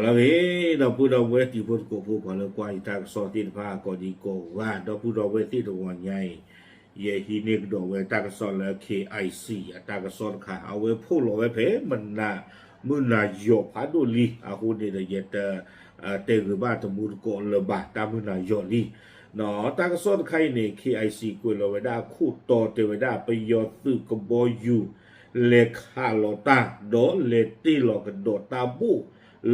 လၢအဂ့ၤ ဒီပုၢ်ဒီဝဲၢ်တံၤဖိသကိးဖိ ပှၤလၢကွၢ်ယတၢ်ကစီၣ်သ့ၣ်တဖၣ် ကိးဒံကိးဂၤ ဒီပုၢ်ဒီဝဲၢ်သ့ၣ်တဂီၤညါအံၤ, ယဟံးန့ၢ်ကဒီးဝဲတၢ်ကစီၣ်လၢ K I C အတၢ်ကစီၣ်တခါ အဝဲဖီၣ်လီၤဝဲဖဲမနၤ မုၢ်နၤယီၤဖးဒိၣ်လံ အဃိန့ၣ်ဒီး ယတ တဲဂ့ၤဘၣ်တမူတကိးလၢၤဘၣ် တၢ်မုၢ်နၤယီၤလံ တၢ်ကစီၣ်တခါအံၤန့ၣ် K I C ကွဲးလီၤဝဲဒၣ်အခိၣ်တီတဲဝဲဒၣ် ပယီၤသုးကဘီယူၤ လဲၤခးလီၤတၢ် ဒီးလဲၤတ့ၢ်လီၤကဒီးတၢ်ဘိၣ်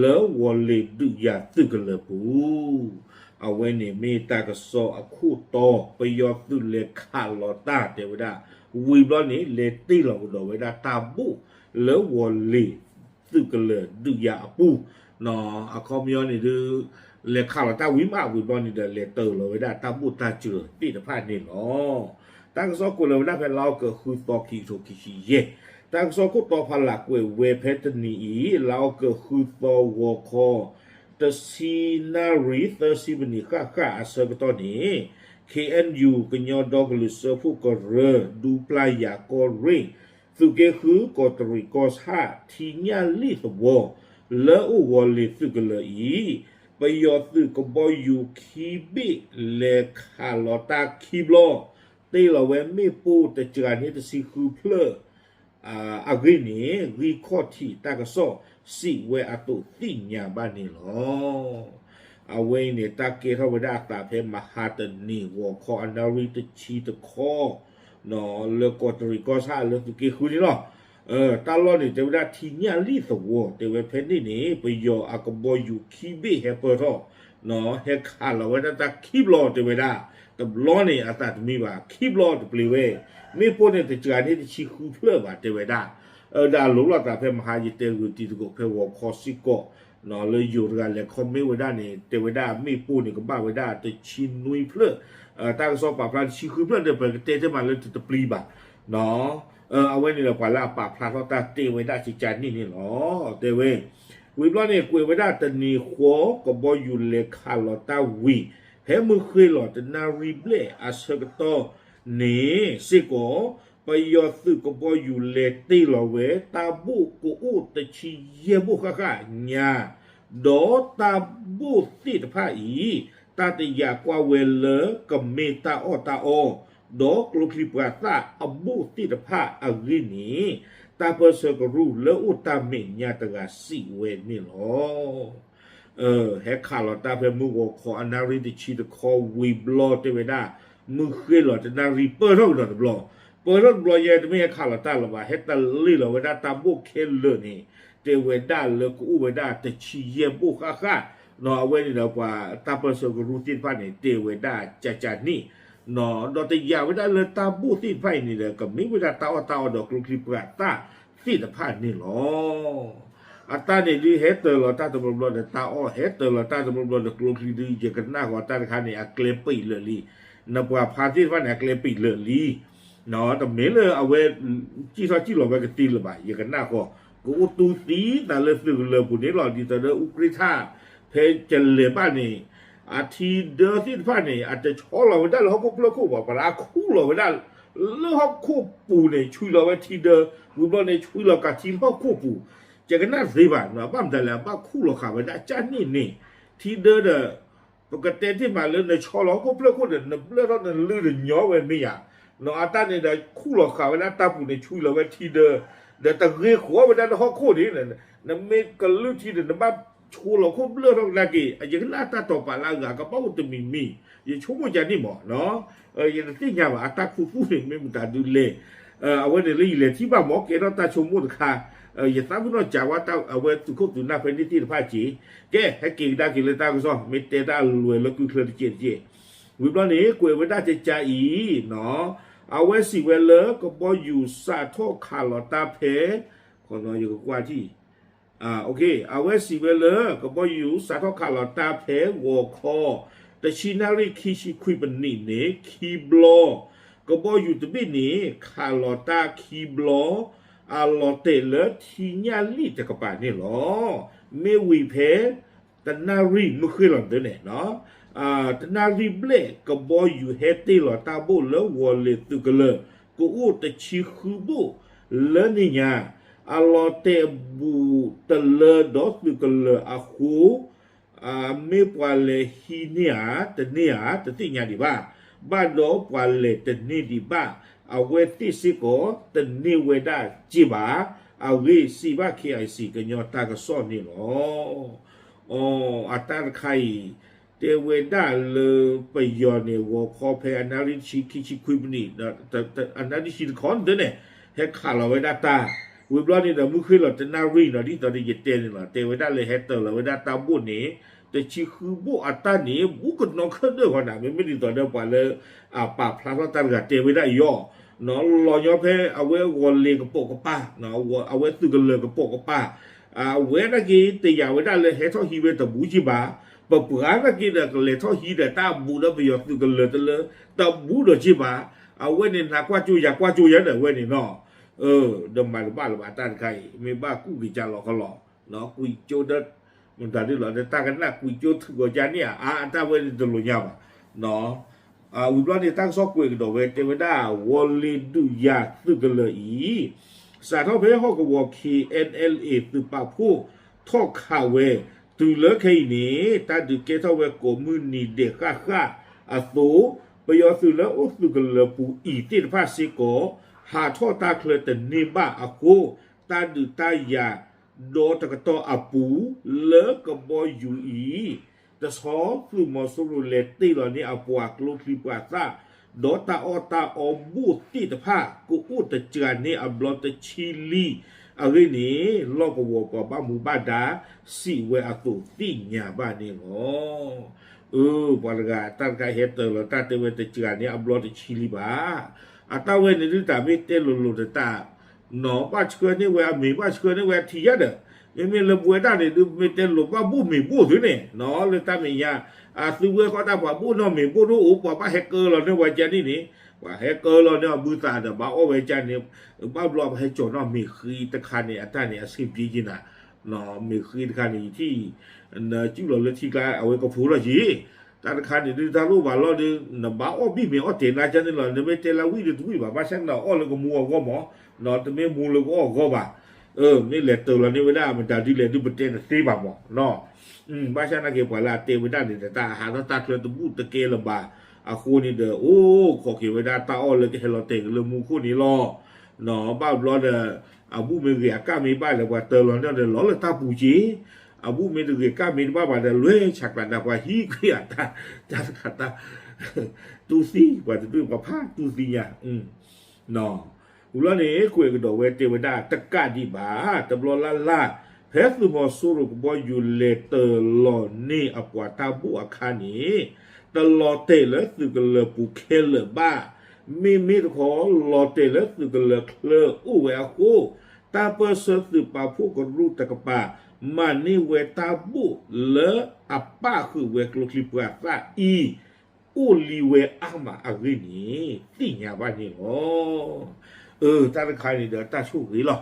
လၢဝီၤလ့ၤဒုးယၤသုးကလၢၤပူၤ အဝဲန့ၣ်မ့ၢ်တၢ်ကစီၣ်အခိၣ်တီ ပယီၤသုးလဲၤခးလီၤတၢ်တဲဝဲဒၣ် ဝံၤဘျီန့ၣ် လဲၤတ့ၢ်လီၤကဒီးဝဲဒၣ်တၢ်ဘိၣ် လၢဝီၤလ့ၤသုးကလၢၤဒုးယၤအပူၤ အခီပညီန့ၣ်ဒုး လဲၤခးလီၤတၢ်ဝံၤမး ဝံၤဘျီန့ၣ်ဒီး လဲၤတ့ၢ်လီၤဝဲဒၣ်တၢ်ဘိၣ်တၢ်စှၤသ့ၣ်တဖၣ်န့ၣ်လီၤ. တၢ်ကစီၣ်ကွဲးလီၤဝဲဒၣ်ဖဲလါအီကူးဃုသီ ခံကထိခံဆံယဲၢ် တၢ်ကစီၣ်ခိၣ်တီဖးလၢ်ကွဲးဝဲဖဲတနံၤအံၤ လါအီကူးဃုသီဂီၤခီ တဆံနၣ်ရံၣ် သၢဆံမံးနံးဃၣ်ဃၣ်အဆၢကတီၢ်န့ၣ် K N U ကညီဒီကလုာ်စၢဖှိၣ်ကရၢ ဒူပျၢ်ယၤကီၢ်ရ့ၣ် သုးက့ဃုကီးတရံးကီၢ်ဆၣ် ထံညၣ်လံၣ်သဝီ လၢအိၣ်ဝီၤလ့ၤသုးကလၢၤအံၤ ပယီၤသုးကဘီယူၤခံဘ့ၣ်လဲၤခးလီၤတၢ်ခံဘျီ တ့ၢ်လီၤဝဲမ့ၣ်ပိၢ်တစှၤန့ၢ်တဆံဃုဖျၢၣ် အဂ့ၢ်န့ၣ် ဂံၢ်ခီၣ်ထံးတၢ်ကစီၣ်စံးဝဲအသိးသ့ၣ်ညါဘၣ်န့ၣ်လီၤ. အဝဲအံၤန့ၣ် တၢ်ကဲထီၣ်ဝဲဒၣ်အသးဖဲမဟါတနံၤ ဂီၤခီအနၣ်ရံၣ်တဆံတခီ လၢကီးတရံးကီၢ်ဆၣ်လၢသုးက့ဃုန့ၣ်လီၤ. တၢ်လီၢ်န့ၣ် တဲဝဲဒၣ်ထံညၣ်လံၣ်သဝီ တဲဝဲဖဲန့ၣ်န့ၣ် ပယီၤအကဘီယူၤခံဘ့ၣ်ဟဲပၢၢ်ထီၣ် ဟဲခးလီၤဝဲဒၣ်တၢ်ခံဘျီတဲဝဲဒၣ် တဘျီန့ၣ်အသးတမံဘၣ် ခံဘျီတပျ့ၤဝဲ မ့ၣ်ပိၢ်န့ၣ်တစှၤန့ၢ်တဆံဃုဖျၢၣ်ဘၣ်တဲဝဲဒၣ် ဒီးအလိၤလိာ်သးဖဲမဟါယတဲဂုာ်တံၤသကိးဖဲဂီၤခီစ့ၢ်ကီး လၢယိၤတဂၤလဲၤ comment ဝဲဒၣ်န့ၣ် တဲဝဲဒၣ်မ့ၣ်ပိၢ်န့ၣ် ကဘၣ်ဝဲဒၣ်တဆံနွံဖျၢၣ် တၢ်ကစီၣ်ပာ်ဖျါတဆံဃုဖျၢၣ်ဒီး ပကတဲတ့ၢ်မးလၢတတပျံၤဘၣ် အဝဲန့ၣ်ဒီးပှၤလၢအပာ်ဖျါထီၣ်တၢ်တဲဝဲဒၣ်ကကန့ၣ်န့ၣ်လီၤ. တဲဝဲ ဝံၤဘျီန့ၣ် ကွဲးဝဲဒၣ်တနံၤဃီ ကဘီယူၤလဲၤခးလီၤတၢ်ဝံၤ ဖဲမုၢ်ဃ့ၢ်လီၤတနၣ်ရံၣ်ဘျဲၣ်အဆၢကတီၢ်န့ၣ်စ့ၢ်ကီး ပယီၤသုးကဘီယူၤလဲၤတ့ၢ်လီၤဝဲ တၢ်ဘိၣ်ကအိၣ်တဆံယဲၢ်ဘိၣ်ဃၣ်ဃၣ်ညါ ဒီးတၢ်ဘိၣ်သ့ၣ်တဖၣ်အံၤ တၢ်တယာ်ကွၢ်ဝဲလၢကမ့ၢ်တၢ်အီၣ်တၢ်အီ ဒီးကျိချံပှၤသၣ်အဘိၣ်သ့ၣ်တဖၣ်အဂ့ၢ်န့ၣ် တၢ်ပၢၢ်ဆၢကရူၢ်လၢအိၣ်တၢ်မဲာ်ညါတဂၤစံးဝဲန့ၣ်လီၤ. ဟဲခးလီၤတၢ်ဖဲမုၢ်ဂီၤခီအနၣ်ရံၣ်တဆံတခီဝံၤဘျီတဲဝဲဒၣ် မုၢ်ဃ့ၢ်လီၤတနၣ်ရံၣ်ပၢၢ်ထီၣ်ကဒီးတဘျီ ပၢၢ်ထီၣ်တဘျီယဲ တမ့ၢ်ဟဲခးလီၤတၢ်လၢၤဘၣ် ဟဲတ့ၢ်လီၤဝဲဒၣ်တၢ်ဘိၣ်ခဲလၢာ်န့ၣ် တဲဝဲဒၣ်လၢကအိၣ်ဝဲဒၣ်တဆံယဲၢ်ဘိၣ်ဃၣ်ဃၣ် အဝဲန့ၣ်ဒီးပှၤတၢ်ပၢၢ်ဆၢကရူၢ်သ့ၣ်တဖၣ်န့ၣ် တဲဝဲဒၣ်ကကန့ၣ် ဒီးတယာ်ဝဲဒၣ်လၢတၢ်ဘိၣ်သ့ၣ်တဖၣ်အံၤန့ၣ်ဒီး ကမ့ၢ်ဝဲဒၣ်တၢ်အီၣ်တၢ်အီဒီးကျိချံပှၤသၣ်သ့ၣ်တဖၣ်န့ၣ်လီၤ. အတၢ်န့ၣ်ဒုးဟဲတ့ၢ်လီၤတၢ်တဘျီဘျီဒီးတၢ်အီၣ် ဟဲတ့ၢ်လီၤတၢ်တဘျီဘျီဒီးကျိချံဒုး ယကနၣ်ဃီတၢ်တခါန့ၣ် အကျဲပံာ်လၢာ်လံ. နပှၤဖါသ့ၣ်တဖၣ်န့ၣ် အကျဲပံာ်လၢာ်လံ တမ့ၢ်လၢအဝဲ စံၣ်ထီၣ်စံၣ်လီၤဝဲကသ့လၢၤဘၣ် ယကနၣ်ဃီ ကအိၣ်တူၢ်သံသးလၢသုးကလၢၤပူၤန့ၣ်လီၤ. ဒ်သိးဒီးအူကြ့ၢ်ထၣ် ဖဲကလဲၤဘၣ်န့ၣ် အထံဒၢသ့ၣ်တဖၣ်န့ၣ် အတဆီလီၤဝဲဒၣ်လၢဟီၣ်ခိၣ်ဖျၢၣ်ခိၣ်ဘၣ် ပှၤလၢအခူၣ်လီၤဝဲဒၣ် လၢဟီၣ်ခိၣ်ပူၤန့ၣ် ဆွံလီၤဝဲထံဒၢ ဝံၤဘျီန့ၣ် ဆွံလီၤကးထံလၢဟီၣ်ခိၣ်ပူၤ ယကနၣ်သ့ဘၣ် ဘၣ်မတၤလဲၣ် အဘၣ်ခူၣ်လီၤဃာ်ဝဲဒၣ်ကၢ်န့ၣ်န့ၣ် ထံဒၢဒီး ပကတဲတ့ၢ်မးလၢနဆီလီၤဟီၣ်ခိၣ်ဖျၢၣ်ခိၣ်ဒီး နဘျၢၣ်ထီၣ်နလုၢ်တညီဝဲမ့ၢ်ယၤ နီၢ်အတၢ်န့ၣ်ဒီးခူၣ်လီၤဃာ်ဝဲဒၣ်တၢ်ပူၤန့ၣ် ဆွံလီၤဝဲထံဒၢ ဒီးတဂ့ၤဃီဝဲဒၣ်လၢဟီၣ်ခိၣ်န့ၣ် နမ့ၢ်ကလုၢ်ထံဒီး နဘၣ်ဆိလီၤခိၣ်ဘျၢၣ်ထီၣ်ကဒါက့ၤ ယကနၣ်တၢ်တိာ်ပာ်လၢအဂၤကဘၣ်အိၣ်တမံၤမံၤ ယဆိကမိၣ်ကန့ၣ်မး ယတသ့ၣ်ညါဘၣ် အတၢ်ခူသူၣ်န့ၣ် မ့ၢ်မတၤဒုးလဲၣ် အဝဲန့ၣ်လၢယလဲၤထံၣ်ဘၣ်မး ကဲထီၣ်တၢ်ဆိကမိၣ်တခါ ယသးပ့ၤနီၣ်စံးဝဲတၢ်အဝဲသုးခိၣ်သုးနၢ်ဖဲန့ၣ်သ့ၣ်တဖၣ်က့ၤ ကဲ ဟဲက့ၤကဒါက့ၤလၢတၢ်ကစီၣ် မ့ၢ်တဲတၢ်အလွဲၢ်လၢကုချၢတကဲးတကဲး ဝံၤဘျီန့ၣ် ကွဲးဝဲဒၣ်ကကါအံၤ အဝဲစံးဝဲလၢကဘီယူၤစးထီၣ်ခးလီၤတၢ်ဖဲ ယကကွၢ်ထံၣ် အဝဲစံးဝဲလၢ ကဘီယူၤစးထီၣ်ခးလီၤတၢ်ဖဲဂီၤခီ တဆံနၣ်ရံၣ်ခံဆံခွံပနံးန့ၣ် ခံဘျီ ကဘီယူၤတဘ့ၣ်န့ၣ် ခးလီၤတၢ်ခံဘျီ အလီၤတဲာ်လၢထံညၣ်လံၣ်တကပၤန့ၣ်လီၤ. မ့ၢ်ဝံၤဖဲ တနၣ်ရံၣ်မုၢ်ဃ့ၢ်လီၤန့ၣ် တနၣ်ရံၣ်ဘျဲၣ် ကဘီယူၤဟဲတ့ၢ်လီၤတၢ်ဘိၣ်လၢဝီၤလ့ၤသုးကလၢၤ ကအိၣ်တဆံဃုဘိၣ် လၢန့ၣ်ညါ အလီၤတဲာ်အဘူးတလၢဒီးသုးကလၢၤအဃိ မ့ၢ်ပှၤလဲၤဟံးန့ၢ်ဧါ တန့ၢ်ဧါ တသ့ၣ်ညါဒံးဘၣ်. ဘၣ်ဒီးပှၤလဲၤတန့ၢ်ဒံးဘၣ် အဝဲသ့ၣ်စ့ၢ်ကီးတန့ၢ်ဝဲဒၣ်စ့ၢ်ဘၣ်. အဂ့ၢ်စံးဘၣ် KIC ကညီတၢ်ကစီၣ်န့ၣ်လီၤ. အတၢ်တခါအံၤ တဲဝဲဒၣ်လၢပယီၤန့ၣ် ဂီၤခီဖဲအနၣ်ရံၣ်တဆံ ခံဆံခွံမံးနံး အနၣ်ရံၣ်တဆံတခီန့ၣ် ဟဲခးလီၤဝဲဒၣ်တၢ်, ဝံၤဘျီန့ၣ်ဒီး မုၢ်ဃ့ၢ်လီၤတနၣ်ရံၣ်နီၤ ဒ်သိးဒီးယတဲန့ၣ်လီၤ. တဲဝဲဒၣ်လၢဟဲတၢၤလီၤဝဲဒၣ်တၢ်ဘိၣ်န့ၣ် တဆံဃုဘိၣ်အတၢ်န့ၣ် ဘူးကနီၤခဲဒၢၣ်ဃီနၤ မ့မ့ၢ်ဒ်သိးဒီးပှၤလၢ အပာ်ဖျါထီၣ်တၢ်တဂၤတဲဝဲဒၣ်အံၤအီၤ, လီၤညီဖဲအဝဲဂီၤလ့ၤကပိာ်ကပၤ, အဝဲသုးကလၢၤကပိာ်ကပၤ, အဝဲဒၣ်က့ၤတယာ်ဝဲဒၣ်လၢ ဟဲထီၣ်ဟံးဝဲတဘူးက့ၤဘၣ်, ပပှၤဒၣ်က့ၤဒီး ကလဲၤထီၣ်ဟံးဒီးတၢ်ဘူးဒီးပယီၤသုးကလၢၤတလၢ တဘူးဒီးက့ၤဘၣ်, အဝဲန့ၣ် နၤကွၢ်ကၠိယၤကွၢ်ကၠိယၤဒီး အဝဲန့ၣ်နီၤ, ဒီးမၤတဘၣ်လၢၤဘၣ် တၢ်တခါအံၤ မ့ၢ်ဘၣ်ကူၣ်က့ၤကၢ်လီၤခီလီၤ, ကွံာ်ကၠိဒီး မတၤဒ်လီၤ တၢ်ကနၣ်ကွံာ်ကၠိထုးဂီၤကၢ်န့ၣ်ဧါ အါ အတၢ်ဝဲန့ၣ်တလိၤညါဘၣ်. ဝံၤဘျီန့ၣ် တၢ်ကစီၣ်ကွဲးကဒီးဝဲတဲဝဲဒၣ် ဂီၤလ့ၤဒုးယၤသုးကလၢၤအံၤ စးထီၣ်ဖဲဟီၣ်ကဝီၤ KNLA သုးပာ်ဖှိၣ်ထီၣ်ခးဝဲ တုၤလၢခဲအံၤန့ၣ် တၢ်ဒုးကဲထီၣ်ဝဲကိးမုၢ်နံၤဒဲးဃၣ်ဃၣ်အသိး, ပယီၤသုးလၢအိၣ်သုးကလၢၤပူၤအံၤသ့ၣ်တဖၣ်စ့ၢ်ကီး ဟးထီၣ်တၢ်ချၢတန့ၢ်ဘၣ်အဃိ, တၢ်ဒုးတၢ်ယၤ ဒီတကတီၢ်အပူၤ လၢကဘီယူၤအံၤ တဆီသုးမီၤစိရိၤလဲၤတ့ၢ်လီၤန့ၢ်အပှၤကျိချံပှၤသၣ်, ဒီးတၢ်အီၣ်တၢ်အီဘိၣ်သ့ၣ်တဖၣ် ကအိၣ်တစှၤန့ၢ်အဘျီတဆံလံအဂ့ၢ်န့ၣ် လီၢ်ကဝီၤပှၤဘၣ်မူဘၣ်ဒါ စံးဝဲအသိးသ့ၣ်ညါဘၣ်န့ၣ်လီၤ. အၢ ပှၤတဂၤတၢ်တခါဟဲတၢၤလီၤတၢ်တဲဝဲတစှၤန့ၢ်အဘျီတဆံလံဘၣ်. အတၢ်ဝဲန့ၣ်ဒုးတၢ်မ့ၢ်တဲလိၤလိၤတတၢ် နီၤ ဘၣ်ဆှၢန့ၢ်ဝဲအမ့ၤ ဘၣ်ဆှၢန့ၢ်ဝဲအထံယါဒီး မ့မ့ၢ်လၢပဝဲဒၣ်န့ၣ်ဒုး မ့ၢ်တဲလိၤဘၣ်ဘိၣ်မ့ၤဘိၣ်သုန့ၣ် နီၤ လၢတၢ်မဲာ်ညါ အသုဝဲဃီတၢ်ပှၤဘိၣ်နီၢ်မ့ၤဘိၣ်ဒိၣ်အိၣ် ပှၤဘၣ်ဟဲကၢလီၤန့ၢ်ဝဲကါန့ၣ်န့ၣ် ပှၤဟဲကၢလီၤန့ၢ်အဘုသးဒီး ဘၣ်အီၣ်ဝဲကါန့ၣ် ဘၣ်ဘျီပဟဲကၠီၤနီၣ်မ့ၤဃံတခါန့ၣ် အတၢ်န့ၣ် အဆ့ပျ့က့နၤ မ့ၤဃံတခါန့ၣ် ယထံၣ် နစုၣ်လီၤလၢထံကျါ အဝဲကဖိလီၤက့ၤ တၢ်တခါန့ၣ်ဒုး တၢ်လိၣ်ဘၣ်လီၤဒီး နဘၣ်အီၣ်ဘံၣ်မ့ၤအီၣ်တဲာ်နါကၢန့ၣ်လီၤ နမ့ၢ်တဲလၢဝံၣ်ဒီးတဝံၣ်ဘၣ် ဘၣ်ဆၣ်န့ၣ်အီၣ်လၢကမူအဂီၢ်မး တမ့ၢ်မူလၢကအီၣ်အဂီၢ်ဘၣ် မ့ၢ်လဲၤတၢၤလီၤန့ၢ်ဝဲဒၣ် မတၤဒုးလဲၤဒုးပတဲနသ့ဘၣ်မး ဘၣ်ဆၣ်နာ်က့ၤပှၤလၢအတဲဝဲဒၣ်န့ၣ် တၢ်ဟးထီၣ်တၢ်ချၢတဘူးတကဲလၢၤဘၣ် အဃိန့ၣ်ဒီး အိၣ်ခိးက့ၤဝဲဒၣ်တၢ်အီၣ်လၢကဟဲလီၤတဲာ်က့ၤလၢမူခိၣ်န့ၣ်လီၤ. ဘၣ်ဘျီဒီး အဘူးမ့ၢ်ဂ့ၤအကၣ်မ့ၢ်ဘၣ်ဒီး ပှၤတၢၤလီၤန့ၢ်ဒီးလီၤလၢတၢ်ပူၤက့ၤ အဘူးမ့ၢ်တဂ့ၤကၣ်မ့ၢ်တဘၣ်ဘၣ်ဒီး လွဲဆးကျးဒီးပှၤဟံးကွံာ်အတၢ် တၢ်တခါတၢ် တူၢ်သံ ပှၤတဒူၣ်ပှၤဖးတူၢ်သံညါ ဝံၤလီၤန့ၣ် ကွဲးကဒီးဝဲတဲဝဲဒၣ်တကးဒံးဘၣ် တဘျီလၢ်လၢ် ဖဲသုးမီၤစိရိၤကဘီယူၤလဲၤတၢၤလီၤန့ၢ်အပှၤတၢ်ဘိၣ်အခါန့ၣ် တလီၤတဲာ်လၢသုးကလၢၤပူၤခဲလၢာ်ဘၣ် မ့မ့ၢ်တခီ လီၤတဲာ်လၢသုးကလၢၤချၢအိၣ်ဝဲအဃိ တၢ်ပၢၢ်ဆၢသုးပာ်ဖှိၣ်ကရူၢ်တကပၤ မၤန့ၢ်ဝဲတၢ်ဘိၣ်လၢအပၣ်ဃုာ်ဝဲကျိချံပှၤသၣ်အံၤ အိၣ်လံဝဲအါမးအဂ့ၢ်န့ၣ် သ့ၣ်ညါဘၣ်န့ၣ်လီၤ. အၢ တၢ်တခါန့ၣ်ဒီးတၢ်ဆိၣ်ဂ့ၤလီၤ.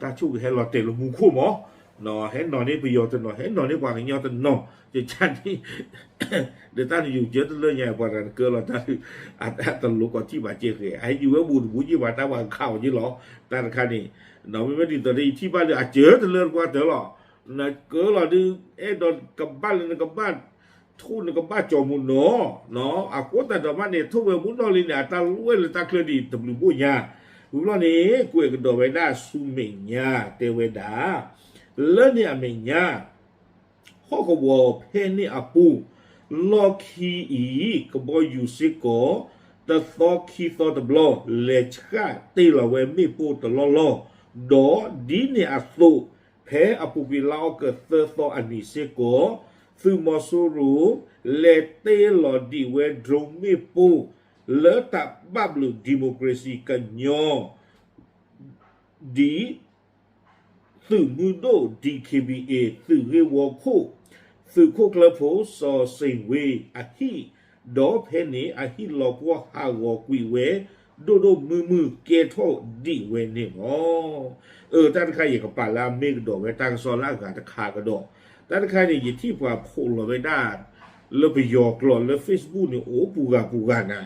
တၢ်ဆိၣ်ဂ့ၤဟဲလီၤတဲာ်လၢမူခိၣ်မး ဟဲနီၤန့ၢ်ပယီၤတနီၤ ဟဲနီၤန့ၢ်ပှၤကညီတနီၤ ကကၢ်န့ၣ် ဒီးတၢ်နယူၤကၢတလၢညါ ပှၤတဂၤနကၢလီၤတၢ် အတၢ်တလိၤကီးထံၣ်ဘၣ်ကဲဃဲ အဟဲယူၤဝဲဘူးတဘူးက့ၤဘၣ် တၢ်ပှၤခးအီၤက့ၤလီၤ. တၢ်တခါန့ၣ် မ့မ့ၢ်ဒ်သိးဒီးယထံၣ်ဘၣ်လၢအစၢၤတလၢတပှၢ်တၢၢ်လီၤ. နကၢလီၤဒုး အဲၣ်ဒိးကဘၣ်လၢနကဘၣ် ထိၣ်နကဘၣ်ကၠီၤမူနီၤ အဃိသတးဒီးမ့ၢ်န့ၣ် ထိၣ်ဝဲမူနီၢ်လံန့ၣ် အတၢ်လိၣ်ဝဲလၢတၢ်ချၢဒ်တဘျုးဘိၣ်ညါ ဝံၤဘျီန့ၣ် ကွဲးကဒီးဝဲဒၣ်ဆူမဲာ်ညါ တဲဝဲဒၣ် လၢန့ၣ်အမဲာ်ညါ ဟီၣ်ကဝီၤဖဲန့ၣ်အပူၤ လီၢ်ခံအံၤ ကဘီယူၤစ့ၢ်ကီး တသီခံသီတဘျီ လဲၤဆှၣ်တ့ၢ်လီၤဝဲမ့ၣ်ပိၢ်တလီၢ်လီၢ်, ဒီးဒ်န့ၣ်အသိး ဖဲအပူၤကွံာ်လါအီကူးသၢသီအနံၤစ့ၢ်ကီး သုးမီၤစိရိၤ လဲၤတ့ၢ်လီၤဒံးဝဲ drone မ့ၣ်ပိၢ် လၢတၢ်ဘၣ်ဘျုး democracy ကညီ ဒ် သုးမုၢ်ဒိၣ် DKBA သုးဂ့ၢ်ဝီခိၣ် သုးခိၣ်ကျၢၢ်ဖိ စီၤစ့ၣ်ဝ့အဟံၣ်, ဒီးဖဲန့ၣ်အဟံၣ်လီၤပှီၢ်ဟးဂီၤကွံာ်ဝဲ ဒိၣ်ဒိၣ်မုၢ်မုၢ်ကဲထီၣ်ဒံးဝဲန့ၣ်လီၤ. အၢ တၢ်တခါယကပာ်လၢအမ့ၢ်ကဒီးဝဲတၢ်ကစီၣ်လၢအဂၤတခါကဒီး, တၢ်တခါန့ၣ် ယထံၣ်ပှၤဖိးလီၤဝဲဒၣ် လၢပယီၤကျိာ်လၢ Facebook န့ၣ် အိၣ်ပူၤဂၤပူၤဂၤနၤ,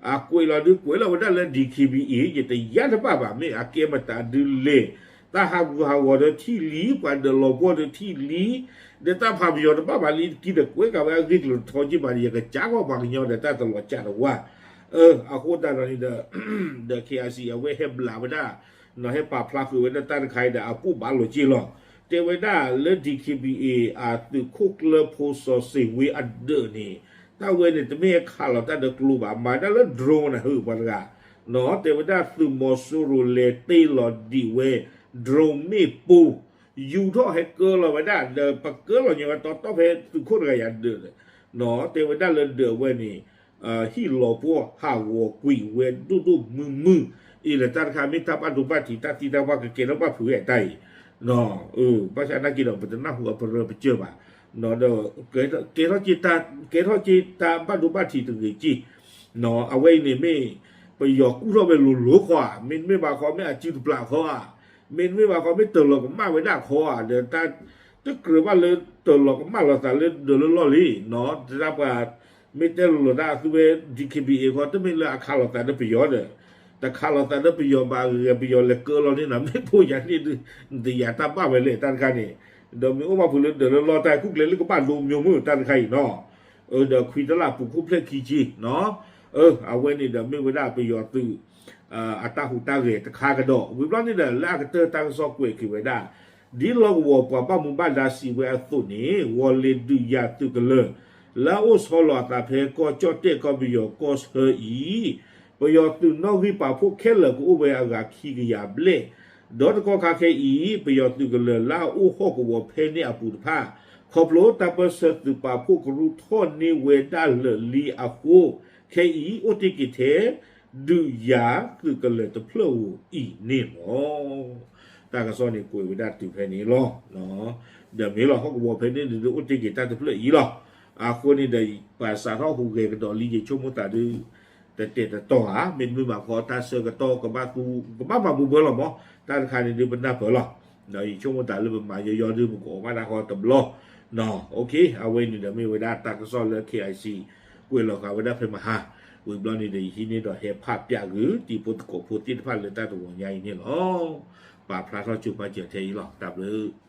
အကွဲးလီၤဒုးကွဲးလီၤဝဲဒၣ်လၢ DKBA ယတယါတဘၣ်ဘၣ် မ့ၢ်အကဲမတၤဒုးလဲၣ် တၢ်ဟးဂူာ်ဟးဂီၤဒီးထံၣ်လံ, ပှၤဒၢးလီၤပှီၢ်ဒီးထံၣ်လံ, ဒီးတၢ်ဖးပယီၤတဘၣ်ဘၣ်လံ တကံဒီးကွဲးကးဝဲအဂ့ၢ်ကျိၤတထီက့ဘၣ်ဒီး ယကစးကွၢ်ပှၤကညီဒီးတၢ်တလီၤစၢ်တဝါ, အဃိသတးဒီးန့ၣ်ဒီး ဒီး K I C အဝဲဟဲဘျးဝဲဒၣ် နီၢ်ဟဲပာ်ဖျါဃုာ်ဝဲဒၣ်တၢ်တခါအံၤဒီး အပိၣ်ဘၣ်လိာ်က့ၢ်လီၤ. တဲဝဲဒၣ်လၢ D K B A အသုးခိၣ်ကျၢၢ်ဖိစီၤစ့ၣ်ဝ့အဒၢးန့ၣ် တၢ်ဝဲန့ၣ် တမ့ၢ်ဟဲခးလီၤတၢ်ဒီးကျိဘၣ်, မၤတၢ်လၢ drone နၢ်ဟၢၣ်ပှၤတဂၤ, နီၢ် တဲဝဲဒၣ်သုးမီၤစိရိၤလဲၤတ့ၢ်လီၤဒံးဝဲ drone မ့ၣ်ပိၢ် ယူၤထီၣ်ဟဲကၢလီၤဝဲဒၣ် ဒီးပကၢလီၤညါဝဲတီတီဖဲသုးခိၣ်တဂၤယၤဒၢး, နီၢ် တဲဝဲဒၣ်လၢဒၢးဝဲန့ၣ် ဟံၣ်လီၤပှီၢ်ဟးဂီၤကွံာ်ဝဲဒိၣ်ဒိၣ်မုၢ်မုၢ်, အံၤဒီးတၢ်တခါမ့ၢ်တၢ်ဘၣ်ဒိဘၣ်ထံး တၢ်သံတၢ်ပှၢ်ကကဲထီၣ်ဘၣ်ဖုးဝဲတၢ်အံၤ, ဘၣ်ဆၣ်နာ်က့ဒီး ပတနၢ်ဟူအပရၢပကၢၢ်ဘၣ်, ဒီး ကဲထီၣ်က့ၤတၢ်ဘၣ်ဒိဘၣ်ထံးတဂ့ၤက့ၢ်, အဝဲအံၤန့ၣ်မ့ၢ် ပယီၤကူၣ်ထီၣ်ဝဲလိၤလိၤခီဧါ, မ့တမ့ၢ်ဘၣ်ခီ မ့ၢ်အစုတပျးခီဧါ, မ့တမ့ၢ်ဘၣ်ခီ မ့ၢ်တၢၤလီၤကမၣ်ဝဲဒၣ်ခီဧါ, ဒီးတၢ်တကြၢးဘၣ်လၢတၢၤလီၤကမၣ်လိာ်သးလၢဒၢးလၢလီၢ်လံ, နီၢ် တၢ်ပှၤ မ့ၢ်တဲလိၤလိၤဒၣ်အသုဝဲ D K B A ခီ တမ့ၢ်လၢအခးလိာ်သးဒီးပယီၤဒီး တခးလိာ်သးဒီးပယီၤဘၣ်အဂ့ၤ ပယီၤလဲၤကၢလီၤန့ၢ်နၤ မ့ၣ်ပိၢ်ယၤန့ၣ်ဒုး နတယာ်တၢ်ဘၣ်ဝဲလဲၣ် တၢ်တခါန့ၣ်, ဒီးမ့ၢ်အိၣ်ဘၣ်ဖုးလၢဒၢးလၢလီၢ်တၢ် ကူၣ်ကျဲလၢကဘၣ်ဒိမ့ၢ်မုၢ် တၢ်တခါအံၤနီၢ်, ဒီးခွံတလၢ်ပူၤခိၣ်ဖျဲၣ်ခံဆံနီၢ်, အဝဲန့ၣ်ဒီးမ့ၢ်ဝဲဒၣ်ပယီၤသုး အတၢ်ဟူးတၢ်ဂဲၤတခါကဒီး ဝံၤဘျီန့ၣ်ဒီး လၢအကတၢၢ်တၢ်ကစီၣ်ကွဲးက့ၤဝဲဒၣ် ဒ်လီၢ်ကဝီၤပှၤဘၣ်မူဘၣ်ဒါစံးဝဲအသိးန့ၣ် ဝီၤလ့ၤဒုးယၤသုးကလၢၤ လၢအအိၣ်ဆီလီၤအသးဖဲကီၢ်ကၠီၣ်တဲၣ်ကီၢ်ပယီၤကီၢ်ဆၢအံၤ ပယီၤသုးနီၣ်ဂံၢ်ပာ်ဖှိၣ်ခဲလၢာ်ကအိၣ်ဝဲအဂၤခံကယၤဘျဲၣ်, ဒီးတကီၢ်ခါခဲအံၤ ပယီၤသုးကလၢၤလၢအအိၣ်ဟီၣ်ကဝီၤဖဲန့ၣ်အပူၤတဖၣ် ခီဖျိတၢ်ပၢၢ်ဆၢသုးပာ်ဖှိၣ်ကရူၢ်ထီၣ်န့ၢ်ဝဲဒၣ်လၢာ်လံအဃိ ခဲအံၤအိၣ်တ့ၢ်က့ၤထဲ ဒုးယၤသုးကလၢၤတဖျၢၣ်ဧိၤအံၤန့ၣ်လီၤ. တၢ်ကစီၣ်န့ၣ်ကွဲးဝဲဒၣ်တုၤဖဲန့ၣ်လီၤ. ဒီးမ့ၢ်လီၤဟီၣ်ကဝီၤဖဲန့ၣ်ဒုးအိၣ်တ့ၢ်က့ၤတၢ်တဖျၢၣ်အံၤလီၤ. အဃိန့ၣ်ဒီး ပှၤစးထီၣ်ဟူးဂဲၤကဒီးလံ ယဆိကမိၣ်သးဒုး တတဲာ်တတီၤဧါ, မ့တမ့ၢ်ဘၣ်ခီတၢ်ဆၢကတီၢ်ကဘၣ်သူ ကဘၣ်မၤပူၤပၢၤလီၤမး, တၢ်တခါန့ၣ်ဒုးပနၢ်ပၢၢ်လီၤ. ဒီးယဆိကမိၣ်သးလၢပမၤယီယီဒုး ပကအီၣ်ဘၣ်တၢ်ဃီတဘျီ, အဝဲန့ၣ်ဒီးမ့ၢ်ဝဲဒၣ်တၢ်ကစီၣ်လၢ K I C ကွဲးလီၤဃာ်ဝဲဒၣ်ဖဲမဟါ, ဝံၤဘျီန့ၣ်ဒီး ယဟံးန့ၢ်ဒီးဟဲဖးပျးဂုာ် တံၤဖိသကိးဖိသ့ၣ်တဖၣ်လၢတၢ်တဂီၤညါအံၤန့ၣ်လီၤ. ပာ်ဖျါထီၣ်ကၠိဖးစၢၤထဲအံၤလီၤ. တၢ်ဘျုး